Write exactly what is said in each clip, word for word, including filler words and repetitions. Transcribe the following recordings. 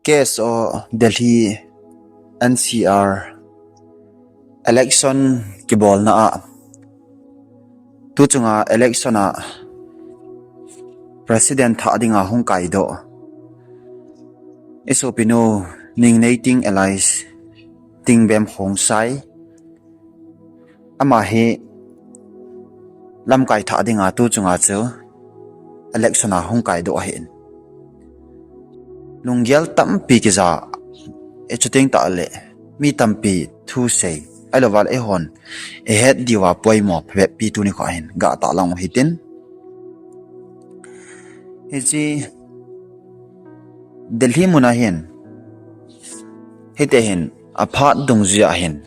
K S O Delhi N C R election kibolna a, tu chunga election a president thah dinga hung kaidoh i sopinu Ningneiting alias Tingbem Khongsai, ama hi lamkai thah dinga tu chunga chu election a hung kaidoh ahin. Lunggel tampi kija, e chuteng tah le mi tampi thusei, ahilouva le eihon ihet diuva poimo phabep pi tuni kho hin gah tah lang u hitin. Hiche Delhi muna hin, hiti hin aphat dungjui a hin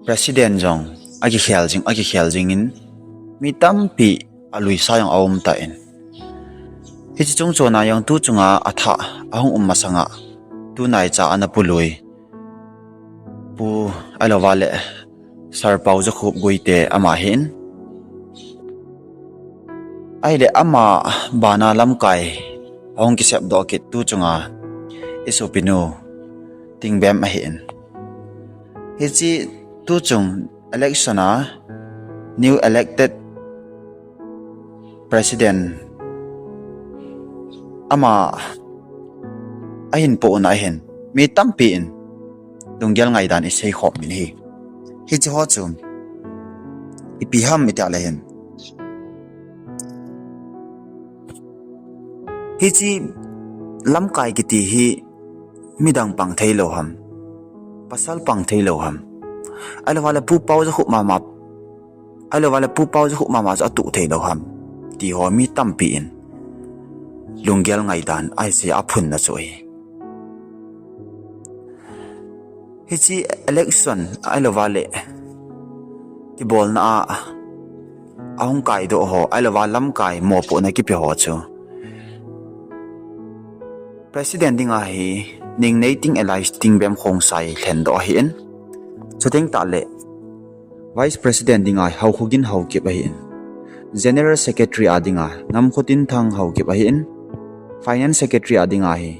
president jong akikhel jing, akikhel jingin mi tampi aluisa jong aum tan. Hiche chungchona jong tu chunga athah ahung um masanga tunaicha ana pu lui Pu ahilouva le Sir Paojakhup Guite ama hin. Ahile ama bana lamkai ahung kisepdoh kit tu chunga i sopinu Tingbem ahin. Hiche tu chung election a new elected president ama ahin pohna ahin mi tampi in lunggel ngaidan isei khom in ahi. Hiche ho chu ipi ham iti le hin, hiche lamkai kiti hi midang pang thei lou ham, pasal pang thei lou ham, ahilouva le Pu Paojakhup mama, ahilouva le Pu Paojakhup mama chu atuh thei lou ham, ti ho mi tampi in lunggel ngaidan ahi se aphunna chu ahi. Hiche election ahilouva le kibolna a ahung kaidoh ho, ahilouva lamkai mopohna kipe ho chu president dinga hi Ningneiting alias Tingbem Khongsai lhendoh ahin. Chuteng tah le vice president dinga Haokhogin Haokip ahin. General secretary a dinga Ngamkhotinthang Haokip ahin. Finance secretary a dinga hi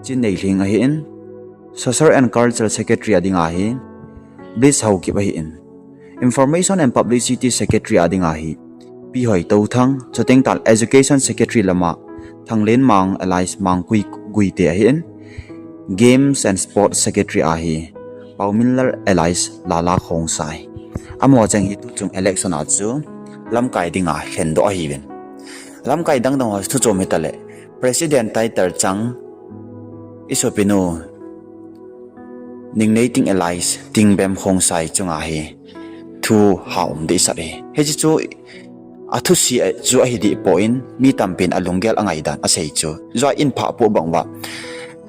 Chinneilhing ahin. Social and cultural secretary a dinga hi Bliss Haokip ahin. Information and publicity secretary a dinga hi Pi Hoitouthang, chuteng tah le education secretary lama Thanglenmang alias Mangkui Guite ahin. Games and sports secretary a hi Paominlal alias Lala Khongsai. Amaho cheng hi tu chung election a chu lamkai dinga lhendoh ahiuvin. Lamkai dangdang ho thuchom hita le president title chang i sopinu Ningneiting alias Tingbem Khongsai chunga hi thu ha um dehset ahi. Hiche chu athusei chu ahi deh poi, mi tampin alunggel angaidan asei chu. Joi in pha po bang uva,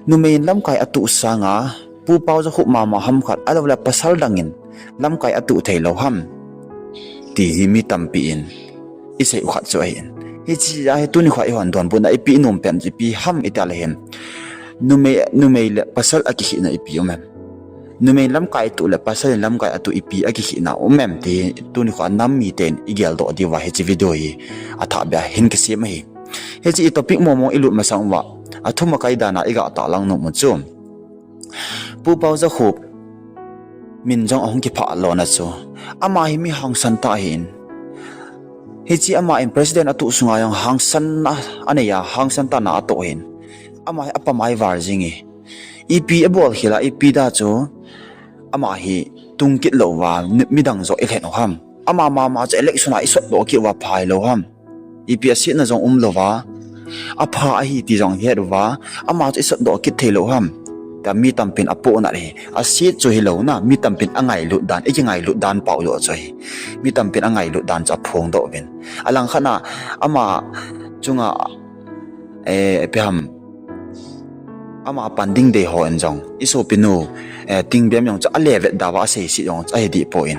numei in lamkai atuh sanga Pu Paojakhup mama ham khat, ahilouleh pasal dang in lamkai atuh thei lou ham, ti hi mi tampi in isei u khat chu ahin. Hiche a hi tuni kho a eihon donbutna ipi inom pen chu ipi ham iti le hin, numei, numei le pasal akikhehna ipi um em? Numei lamkai atuh le pasal in lamkai atuh ipi akikhehna um em ti hi tuni kho a nam miten igeldoh diuva hiche video hi athah beh a hin kisem ahi. Hiche i topic mong mong ilut masang uva, athum akai dan a iga tahlang nom u chu, Pu Paojakhup min jong ahung kiphah lona chu, ama hi mi hangsan tah ahin. Hiche ama in president atuh sunga jong hangsan na anei a, hangsan tah na atoh ahin. Ama hi apamai val jing e. Ipi abol khel a, ipi dia chu ama hi tung kit lou uva, mi, midang joh ilhen u ham? Ama mama chu election a isotdoh kit uva phai lou ham? Ipi asetna jong um louva, apha ahi ti jong het uva, ama chu isotdoh kit thei lou ham, tia mi tampin apohnat ahi. Aset chu hilou na, mi tampin angailut dan, ikingailut dan pau joh chu ahi. Mi tampin angailut dan chu aphongdoh uvin. Alangkhat a ama chunga, eh, ipi ham, ama pan ding dei hon jong, isopinu, eh, Tingbem jong chu alevet dauva aseiset jong chu ahi deh poi.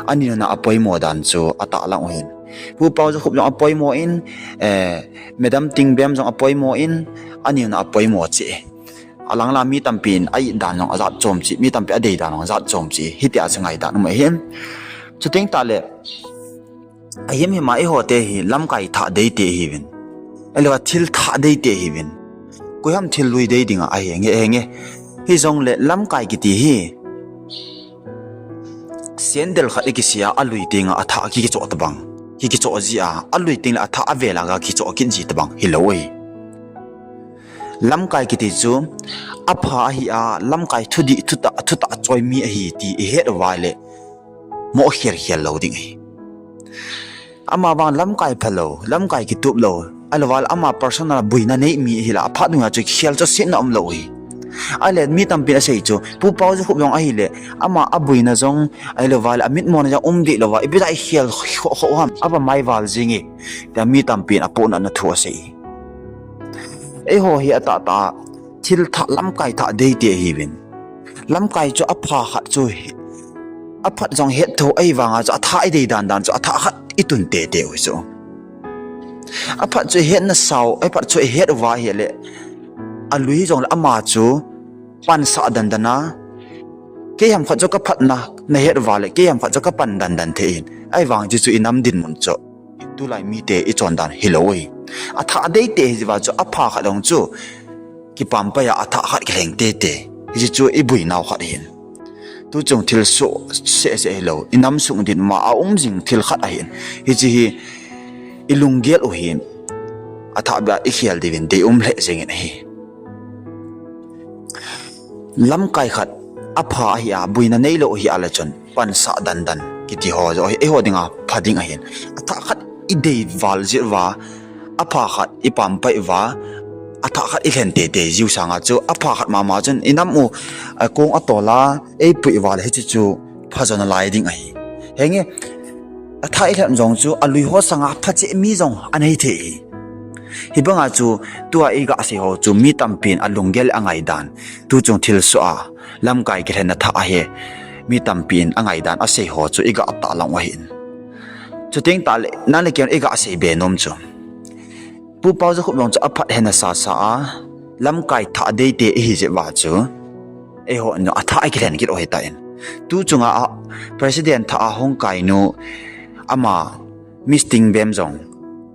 Ani nuna apoimo dan chu atahlang u ahin. Pu Paojakhup jong apoimo in, eh, Madam Tingbem jong apoimo in, ani nuna apoimo cheh. Alangla mi tampin a-it dan jong ajat chom cheh, mi tampi adei dan jong ajat chom cheh. Hitia chu ngaidan um ahin. Chuteng tah le, ahimhim a eiho te hi lamkai thah dei te ihiuvin. Ahilouva thil thah dei te ihiuvin. Koiham thil lui dei dinga ahi nge, ahi nge. Hijongle lamkai kiti hi sandal khat ikisih a, alui tenga athah kikichoh tabang, kikichoh ji a, alui tengle athah avel a ga kichoh kit ji tabang hilou ahi. Lamkai kiti chu apha ahi a, lamkai thudih thutah, thutah choi mi ahi ti ihet uva le, mo khel khel lou ding ahi. Amavang lamkai phalou, lamkai kitup lou, ahilouva le ama personal boina nei mi ahile, aphat nunga chu khel chu setna umlou ahi. Ahile mi tampin asei chu, Pu Paojakhup jong ahile, ama aboina jong, ahilouva le amitmona jong um deh louva, ipi jeh a ikhel khoh khoh ham, ava maival jing e, tia mi tampin apohnatna thu asei. Eiho hi atahtah a thil thah, lamkai thah deite ahiuvin. Lamkai chu apha khat chu hi, aphat jong het thou ahivanga chu athah idei dan dan chu athah khat itun tete u chu. Aphat chu ihetna sao, aphat chu ihet uva ahile, alui hijongle ama chu pansah dan dan a, keiham khat chu kaphatna nahet uva le, keiham khat chu kapan dan dan thei in. Ahivang chu chu inam dinmun chu tulai mite ichon dan hilou ahi. Athah deite hiuva chu apha khat jong chu kipampai a, athah khat kilheng tete. Hiche chu iboinau khat ahin. Tuchung thilsoh seh seh hilou, inam sung dinmun a aum jing thil khat ahin. Hiche hi ilunggel u hin, athah beh a ikhel diuvin deium lheh jengin ahi. Lamkai khat apha ahi a, boina neilou ahi a le chun, pansah dan dan kiti ho jong hi eiho dinga pha ding ahin. Athah khat idei val jeh uva, apha khat ipampai uva, athah khat ilhen tete jiu sanga chu, apha khat mama chun inam u, a, kong atol a, eipui uva le hiche chu phajo nalai ding ahi. Henge, athah ilhen jong chu alui ho sanga phache mi jong anei thei ahi. Hibanga chu tua igasei ho chu mi tampin alunggel angaidan, tuchung thilsoh a lamkai kilhenna thah ahi, mi tampin angaidan asei ho chu igatah lang u ahin. Chuteng tahle, nang le kei igasei be nom chu, Pu Paojakhup jong chu aphat hena sasa a, lamkai thah deite ihi jeh uva chu, eihon jong athah ikilhen kit u ahitan. Tuchunga a, President thah a hung kainu, ama Miss Tingbem jong,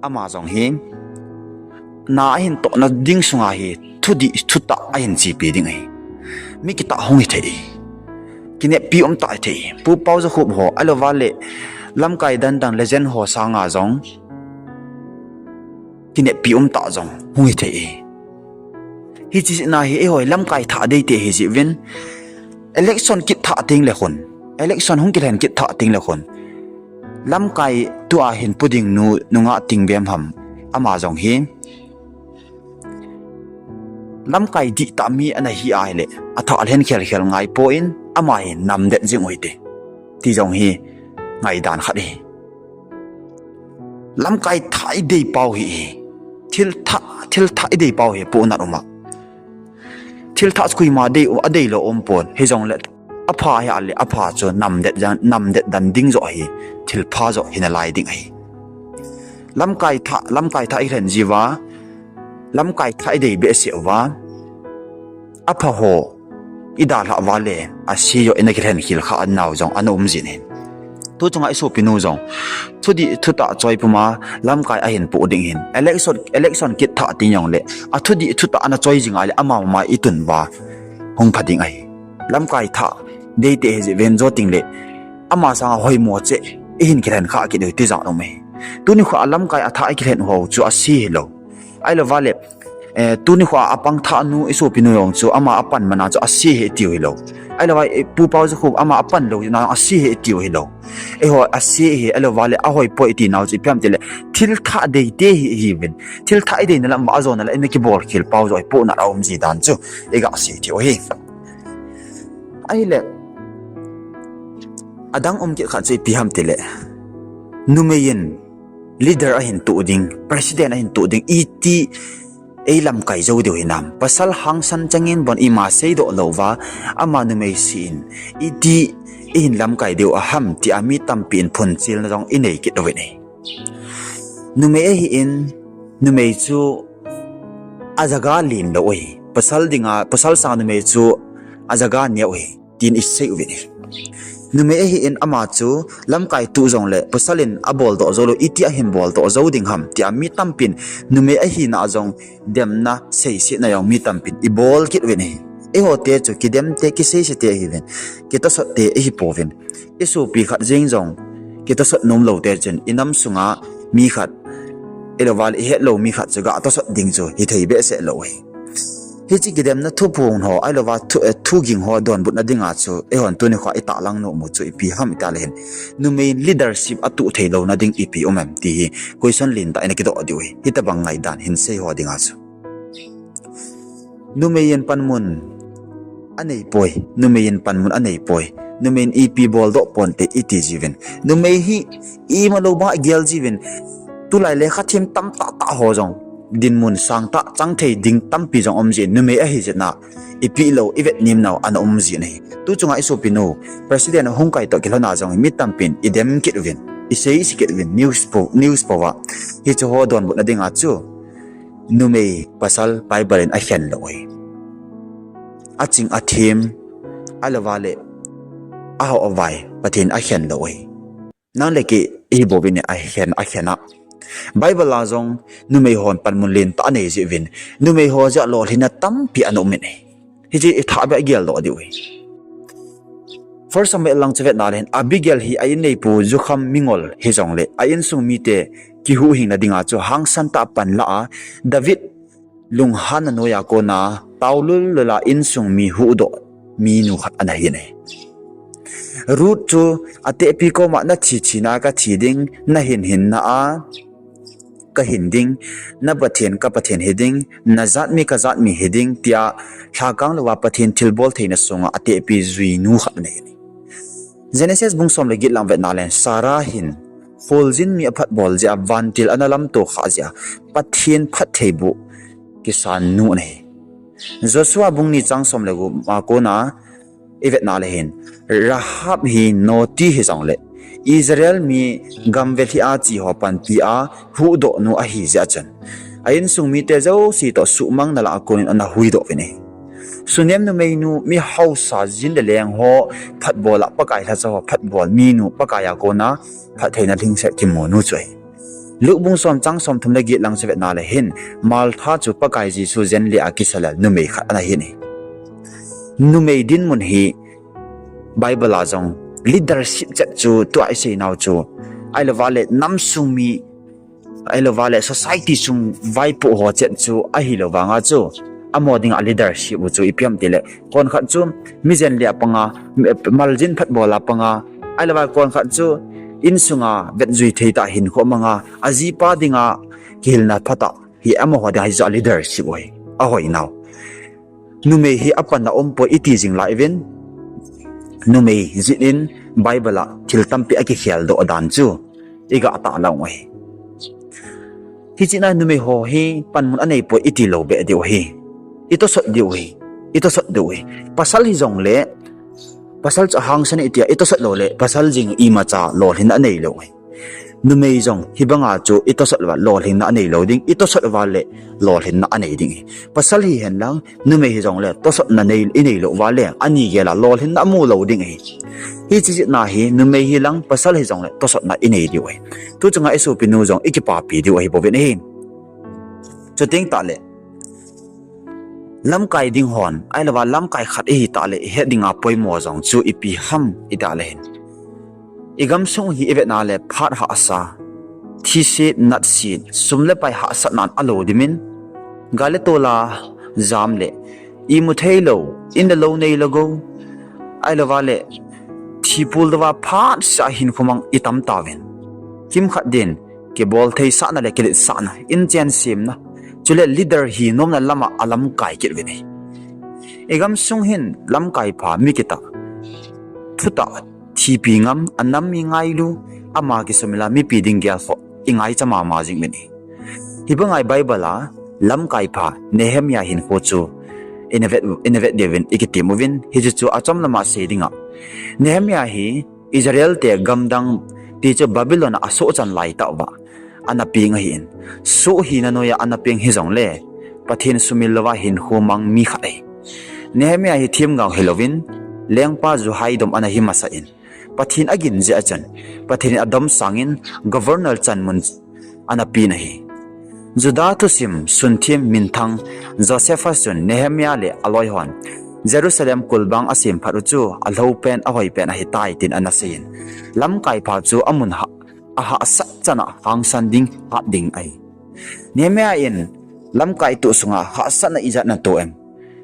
ama jong hi, na ahin tohna ding sunga hi thudih thutah ahin chepi ding ahi. Mi kitah hung hithei, kineppi umtah hithei. Pu Paojakhup ho, ahilouva le lamkai dan dan legend ho sanga jong kineppi umtah jong hung hithei. Hiche jeh a hi eiho hi lamkai thah deite ihi jeh uvin, election kit thah tengle khun, election hung kilhen kit thah tengle khun, lamkai tua hin pu ding nu, nungah Tingbem ham, ama jong hi lamkai dihtah mi ana hi ahile, athah lhen khel khel ngaipon, ama hi namdet jing u hite, ti jong hi ngaidan khat ahi. Lamkai thah idei pau hi, thil thah, thil thah idei pau hi pohnat uma. Thil thah chu koima dei u, adeilou umpon, hijongle apha ahi a le, apha chu namdet dan, namdet dan ding joh ahi, thilpha joh hinalai ding ahi. Lamkai thah, lamkai thah ikilhen jiuva, lamkai thah idei behseh uva, apha ho idalhah uva le, ase joh ina kilhen khel kha nau jong ana um jin ahin. Tuchunga isopinu jong thudih thutah choi puma lamkai ahin poh ding ahin. Election, election kit thah teng jongle, athudih thutah ana choi jing a le, ama mama itun uva hung pha ding ahi. Lamkai thah deite ihi jeh uvin, jou tengle ama sanga hoimo cheh ihin kilhen kha kit u ti jat um ahi. Tunikho a lamkai athah ikilhen u ho chu ase hilou, ahilouva le, eh, tunikho a apang thah nu, isopinu jong chu ama apan mana chu ase hi itiu hilou, ahilouva, eh, Pu Paojakhup ama apan lou na ase hi itiu hilou. Eiho ase hi, ahilouva le ahoipoi itinau chu ipi ham tile, thil thah deite hi ihiuvin, thil thah ideina lam uva ajona le ina kibol khel pau joh hi pohnat aum ji dan chu igasei thei u ahi. Ahile, adang um kit khat chu ipi ham tile, numei in leader ahin toh ding, president ahin toh ding, iti eilamkai jou diu hinam? Pasal hangsan changin bon ima seidoh louva, ama numei se in iti eihin lamkai diu aham tia mi tampin phunchilna jong inei kit uvin ahi. Numei ahin, numei chu ajaga len lou ahi. Pasal dinga, pasal sanga numei chu ajaga neo ahi, tin isei uvin ahi. Numei ahin ama chu lamkai tuh jongle pasal in abol doh jou lou, iti ahin bol doh jou ding ham tia mi tampin numei ahina jong demna seisetna jong mi tampin ibol kit uvin ahi. Eiho te chu kidem te, kiseiset te ahiuvin, kitosot te ahi pouvin. Isopi khat jeng jong kitosot nom lou te chun inam sunga mi khat, ahilouleh ihet lou mi khat chu ga tosot ding chu hithei behseh lou ahi. Hiche kidemna thuphon ho, ahilouleh thu, eh, thu ging ho donbutna dinga chu eihon tuni khoa itahlang nom u chu ipi ham itileh hin, numei leadership atuh thei louna ding ipi um em ti hi question lentah in akidoh diu ahi. Hitabang ngaidan hin sei ho dinga chu, numei in panmun anei poi, numei in panmun anei poi, numei in ipi bol doh ponte iti jiuvin, numei hi ima lou banga igel jiuvin, tulai lekha them tamtah tah ho jong dinmun sangtah chang thei ding tampi jong um jin, numei ahi jeh in ipi lou ivet nem nau ana um jin ahi. Tu chunga isopi nu president hung kai toh kilhona jong mi tampin idem kit uvin, iseiset kit uvin, news po, news po a. Hiche ho donbutna dinga chu numei pasal Bible in akhen lou ahi. Aching athem, ahilouleh aho avai Pathen akhen lou ahi. Nang le kei ihi bouvin akhen, akhen a. Bible a jong numei hon panmun lentah anei jiuvin, numei ho jeh a lolhinna tampi ana um in ahi. Hiche ithah beh a igel doh diu ahi. First Samuel lang chu vetna leh hin, Abigail hi a inneipu jukham mingol hijongle a insung mite kihuhhingna dinga chu hangsan tah a panla a, David lunghanna noiya kona taolul lul a insung mi huhdoh mi nu khat ana hin ahi. Ruth chu atehpi koma nathi thina kathi ding, nahin hinna a kahin ding, na Pathen ka Pathen hiding, na jatmi ka jatmi hiding tia lhakang louva Pathen thilbol theina sunga atehpi jui nu khat ana hin ahi. Genesis bung som le get lang vetna leh Sarah hin kholjin mi aphatbol jeh a vantil ana lamto khah jeh a Pathen phattheiboh kisan nu ana hi. Joshua bung ni chang som le gup a kona ivetna leh hin, Rahab hi noti hijongle Israel mi gamvel hi a che ho panpi a huhdoh nu ahi jeh a chun a insung mite jouse toh suhmang nalah a konin ana huhdoh uvin ahi. Sunem numeinu, mi haosa jin le leng ho phatbol a Pakai lhacha ho phatbol minu, Pakai a kona phattheina lhingset kimu nu chu ahi. Luke bung som chang somthum le get lang chu vetna leh hin, Martha chu Pakai Jesu jenleh a kisalel numei khat ana hin ahi. Numei dinmun hi Bible a jong leadership chet chu tua isei nau chu, ahilouleh namsung mi, ahilouleh society sung vaipoh ho chet chu ahilou vanga chu, amaho dinga leadership u chu ipi ham tileh, konkhat chu mi jenleh a panga, maljin phatbol a panga, ahilouleh konkhat chu insunga vetjui thei tah hinkho manga, ajipa dinga kihilna phatah hi amaho dinga hichu a leadership u ahi, ahoinau. Numei hi apanna umpoi iti jing lai uvin, numei jeh in Bible a thil tampi akikhel doh dan chu iga tahlang u ahi. Hiche na numei ho hi panmun aneipoi iti lou beh diu ahi. Itosot diu ahi. Itosot diu ahi. Pasal hijongle, pasal chu ahangsan itia itosot loule pasal jeng imacha lolhinna aneilou ahi. Numei jong hibanga chu itosot uva lolhinna aneilou ding, itosot uva leh lolhinna anei ding ahi. Pasal hihen lang, numei hijongle tosotna inei lou uva leh ani gel a lolhinna amu lou ding ahi. Hiche jeh a hi numei hilang pasal hijongle tosotna inei diu ahi. Tu chunga isopinu jong ikipapi diu ahi bouvin ahi. Chuteng tahleh, lamkai ding hon, ahilouva lamkai khat ihi tahleh ihet dinga poimo jong chu ipi ham iti leh hin, igamsung hi ivetna leh phat hahsa, thiset, natset, sum le pai hahsatnan alou dimin, gal le tol a jam leh imu theilou, in le lou neilou gou, ahilouva leh thipul louva phatseh a hinkho mang itam tauvin. Kimkhat din, kiboltheisahna le kiletsahna, inchen semna, chule leader hinomna lama alamkai kit uvin ahi. Igamsung hin lamkai pha, mi kitah, thutah, thipi ngam, anam mi ngailu, ama kisumil a mipi ding gelkhoh ingaicha mama jing uvin ahi. Hibanga Bible a lamkai pha Nehemiah hinkho chu ina vet, ina vet diuvin ikitem uvin, hiche chu achom lama sei dinga, Nehemiah hi Israel te gamdang tichu Babylon a asohchan laitah uva ana peng ahin, soh hina noiya ana peng hijongle, Pathen sumil louva hinkho mang mi khat ahi. Nehemiah hi themgao hilouvin, lengpa ju haidom ana hi masa in, Pathen agin jeh a chun, Pathen in adom sangin governor chanmun ana pen ahi. Judah thusim sunthem minthang Josephus chun Nehemiah le aloihon Jerusalem kulbang asemphat u chu alhou pen ahoi pen ahitai tin ana seiyin, lamkai pha chu amun ha, ahahsat chan a hangsan ding, hat ding ahi. Nehemiah in lamkai toh sunga hahsatna ijat ana toh em?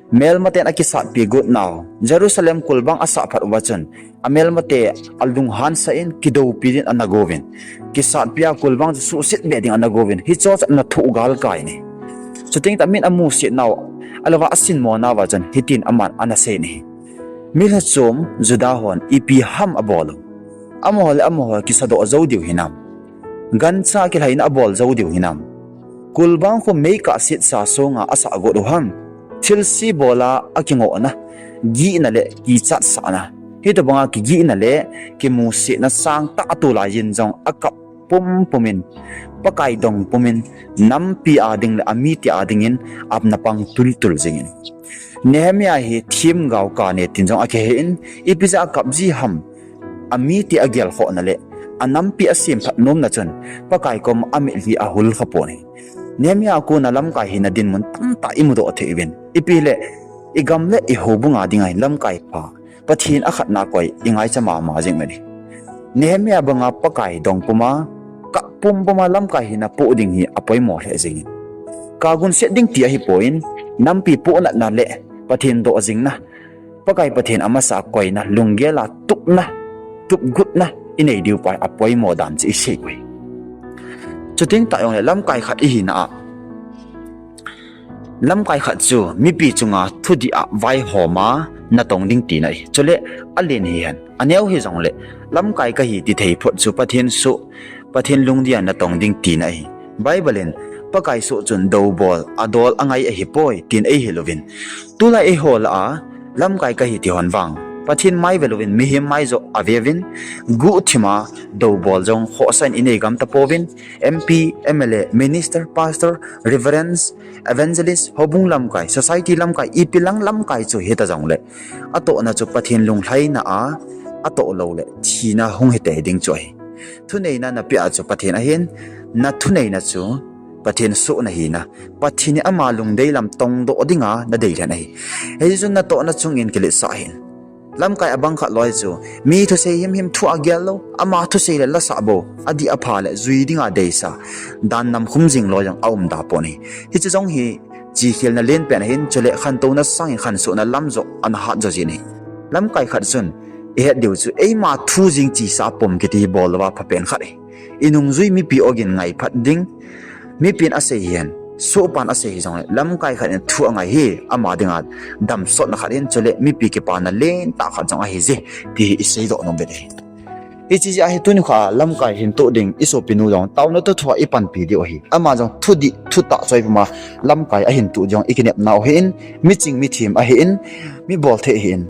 Melmaten akisatpi got nau, Jerusalem kulbang asahphat uva chun, amelmate alunghansah in kidoupi din ana gouvin, kisatpi a kulbang chu suhset be ding ana gouvin, hicheho chu ana thoh galkai in ahi. Chuteng tah min amusit nau, alouva asinmo nauva chun hitin aman ana seiyin ahi. Mi lhachom Judah hon ipi ham abol u? Amaho le amaho kisadoh jou diu hinam? Gancha kilhaina abol jou diu hinam? Kulbang khu meikah setsa songa asah got u ham? Thilse bola akingohna, gihna le kichatsahna, hitobanga kigihna le kimusetna sangtah atolai jin jong akap pumpumin, Pakai dong pumin, nampi a ding le amite a dingin ana pang tultul jingin, Nehemiah hi themgao kane tin jong akihe in, ipi jeh a akap ji ham? Amite agelkhohna le anampi asemphat nomna chun Pakai kom amitlhi ahul khapon ahi. Nehemiah a kona lamkai hina dinmun tamtah imudoh thei uvin, ipi hile igam le ihoubung a dinga hin lamkai pha, Pathen akhatna koi ingaicha mama jing uvin ahi. Nehemiah banga Pakai dong puma, kap pumpuma lamkai hina poh ding hi apoimo lheh jengin, kagunset ding ti ahipoi, nampi pohnatna le Pathen doh jingna, Pakai Pathen amasa koina, lunggel a tupna, tupgutna inei diu pa apoimo dan chu isei uve. Chuteng tah jongle lamkai khat ihina a, lamkai khat chu mipi chunga thudih a vaihoma natong ding tina ahi. Chule alen hihen, aneo hijongle, lamkai kahi ti thei phot chu Pathen soh, Pathen lungdei a natong ding tina ahi. Bible in, Pakai soh chun doubol, adol angai ahipoi tin eihil uvin, tulai eiho lah a lamkai kahi ti hon vang, Pathen mai velouvin mihem mai joh aveuvin, guhthima doubol jong khohsa in inei gam tapouvin, M P, M L A, minister, pastor, reverends, evangelist, houbung lamkai, society lamkai, ipi lang lamkai chu hita jongle, atohna chu Pathen lunglhaina a atoh loule thina hung hitei ding chu ahi. Thuneina napeh a chu Pathen ahin, nathuneina chu Pathen soh nahina, Pathen in ama lungdei lam tongdoh dinga nadei lhen ahi. Hiche chun natohna chungin kiletsah hih in. Lamkai abang khat loi chu, mi thusei himhim thu agel lou, ama thusei le lasah bou, adih apha le jui dinga deisah, dan namkhum jing loi jong aum da pon ahi. Hiche jong hi chihkhelna lenpen ahin, chule khantouna sangin khansohna lam joh ana hat jo jin ahi. Lamkai khat chun ihet diu chu, eima thu jing chesa pom kiti hi bol louva phapen khat ahi. Inungjui mipi ogin ngaiphat ding, mipin asei hihen, sohpan asei hijongle, lamkai khat in thu angai hi ama dinga damsotna khat ahin, chule mipi kipana lentah khat jong ahije, ti hi iseidoh nom uvin ahi. Hiche jeh a hi tunikho a lamkai hintoh ding isopinu jong taona toh thua ipanpi diu ahi. Ama jong thudih thutah choi puma lamkai ahintoh ding jong ikinepnau ahin, miching mithem ahin, mibol thei ahin.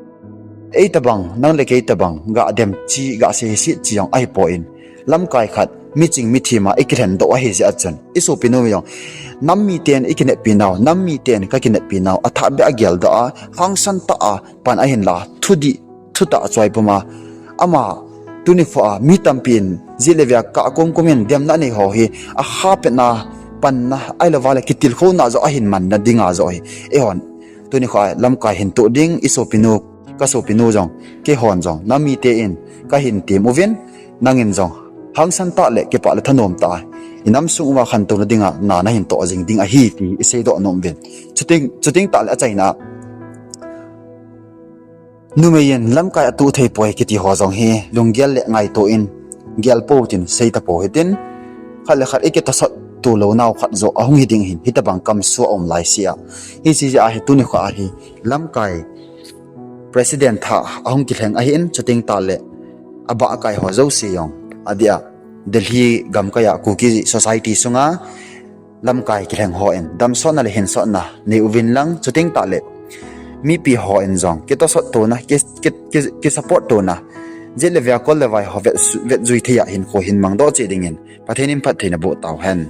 Eitobang, nang le kei tobang, gadem chi, gasei hiset chi jong ahipon, lamkai khat miching mithem a ikilhendoh ahijeh a chun, isopinu jong, nam miten ikineppi nau, nam miten kakineppi nau, athah beh a geldoh a, hangsan tah a pan ahinla, thudih thutah choi puma, ama tunikho a mi tampin jet le vea kah komkom in demna aneiho hi, akha petna, panna, ahilouva le kitilkhouna joh ahin manna dinga joh hi, eihon tunikho a lamkai hintoh ding isopinu, kasopinu jong, keihon jong, nam mite in kahin tem uvin, nangin jong hangsan tah le kipah le thanom tah a inam sung uva khantouna dinga na nahin toh jing ding ahi ti iseidoh nom uvin. Chuteng, chuteng tah le achaina a, numei in lamkai atoh theipoi kiti ho jong hi lunggel le ngaito in, gelpou tin seitapou hitin, khat le khat ikitosot to lounau khat joh ahung hiding ahin, hitobang kamsua aum laisea. Hiche jeh a hi tunikho a hi lamkai president thah ahung kilheng ahin, chuteng tah le abahkai ho jouse jong, adeh a Delhi gamkai a Kuki society sunga lamkai kilheng hon damsotna le hinsotna nei uvin lang, chuteng tah le mipi hon jong kitosot tona, ki, ki, ki, kisupport tona, jet le vea kol le vai ho vet, vetjui thei a hinkho hin mangdoh cheh dingin Pathen in phattheina boh tauhen.